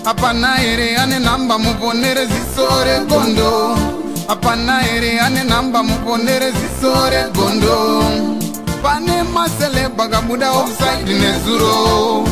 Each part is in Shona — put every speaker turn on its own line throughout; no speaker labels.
Hapana here ane nhamba muponere ziso regondo? Hapana here ane nhamba muponere ziso regondo? Pane maceleb akabuda offside nezuro.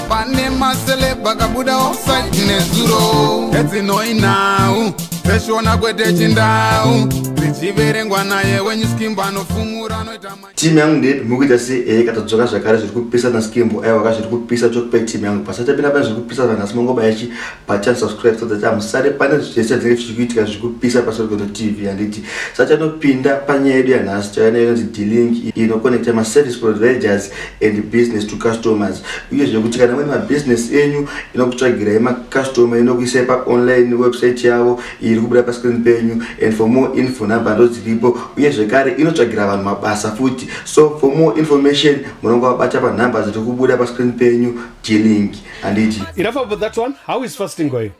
Pane maceleb akabuda offside nezuro. Edzinoi nhau dzeshona kwete chindau dzichiverengwa naye wenyu Skimbo anofumura anoita.
Timu yangu ndeipi? Mukuita sei? Katadzoka zvakare zviri kupisa naSkimbo. Aiwa ka, zviri kupisa chokupai timu yangu. Pasatapinda pane zviri kupisa vanhasi, mangobaya chi button subscribe so that hamusare pane zvese zvinenge zvichikuitika zviri kupisa paSorgono TV, handiti? Sachanopinda panyaya yedu yanhasi, chayana inonzi D-Link, inoconnecta maservice providers and business to customers. Uyezve kuti kana mune mabusiness enyu, inokutsvagirai macustomer, inokuisai paonline website yavo iri kubuda pascreen penyu. And for more info, namba ndo dziripo. Uye zvekare inotsvagira vanhu mabasa futi. So for more information, munonga vabata panhamba dziri kubuda pascreen penyu. D-Link, handiti?
Enough about that one. How is fasting going?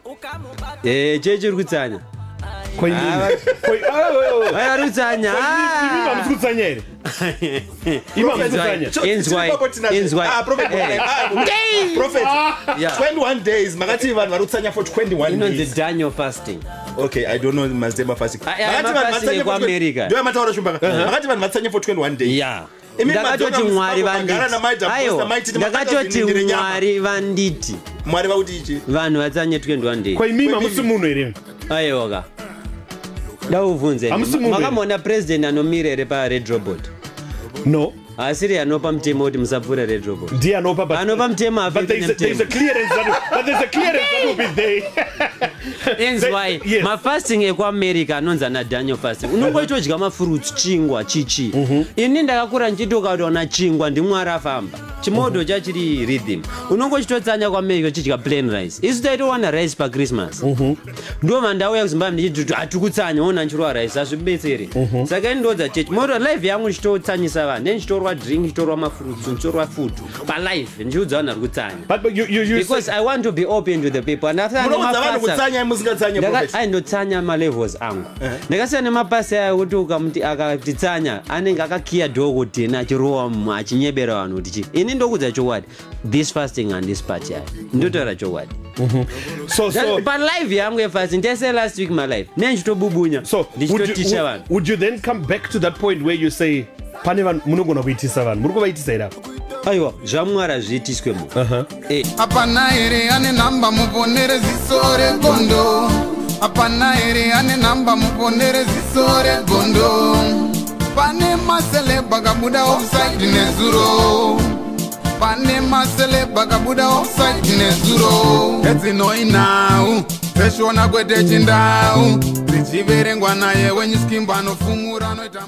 Chechi iri kutsanya.
Koinini? Oh.
Vai vari kutsanya.
Imi hamusi kutsanya here? Imi hamusi kutsanya?
Inzwai, inzwai.
Ah, prophet, prophet.
Yeah.
21 days. Makati vanhu vari kutsanya for 21
Inonzi
days.
Daniel fasting.
Okay, I don't know mazita fasting.
Ah, ah, mafasting ekuAmerica.
Ndo yamataura shumba. Makati vanhu vatsanye for 21 days.
Ya.
Imi
Ndakatoti
madzoka
Mwari
muZimbabwe, magara
vanditi.
naMai
Aiwa,
Maititi,
ndakatoti
makatozvinindire nyama.
Mwari vanditi
Mwari vakuti ichi.
Vanhu vatsanye 21 days.
Koimimi hamusi munhu here?
Aiwa ka, daubvunze.
Hamusi munhu here?
Makamboona president anomira here pared robot?
No.
Asiri anopa mutemo kuti musapfuura red robot?
Ndiye anopa, but
Anopa mutemo.
But there's a clearance that will, but there's a clearance that will be there.
Enzwai.
Yes.
Mafasting ekuAmerica anonzi ana Daniel fasting. Unongoitodya mafruits, chingwa, chichi. Ini ndakakura ndichiti ukatoona chingwa ndiMwari afamba, chimodho chachiri rhythm. Unongochitotsanya kuAmerica uchidya plain rice. Isu taitowana rice paChristmas. Ndobva ndauya kuZimbabwe ndichiti hatikutsanya, ona ndichirwa rice hazvibetseri. Saka ini ndodza chechi moto live yangu ndichitotsanyisa vanhu, ndichitorwa drink, ndichitorwa mafruits, ndichitorwa food palive, ndichiudza vanhu vari kutsanya.
But you
Because I want to be open to the people and after
Munoudza vanhu kutsanya musingatsanye, prophet?
Ai, ndotsanya malevels angu. Ndakasiyana nemapasi aya ekuti ukamuti akatitsanya anenge akakiya door kuti achirowa mumwe achinyebera vanhu kuti chi. Ini ndokudza chokwadi, this fasting handisi part yayo, ndotaura chokwadi.
So
Palive yangu yefasting ndese last week malive nendichitobubunya
so would you,
ndichitotisha
would,
vanhu.
Would you then come back to that point where you say pane vanhu munogona kuitisa vanhu, muri kuvaitisa here apa?
Aiwa, zvaMwari hazviitiswe munhu.
Hapana here ane nhamba muponere ziso regondo? Hapana here ane nhamba muponere ziso regondo? Pane maceleb akabuda offside nezuro. Pane maceleb akabuda offside nezuro. Edzinoi nhau dzeshona kwete chindau dzichiverengwa naye wenyu Skimbo anofumura anoita.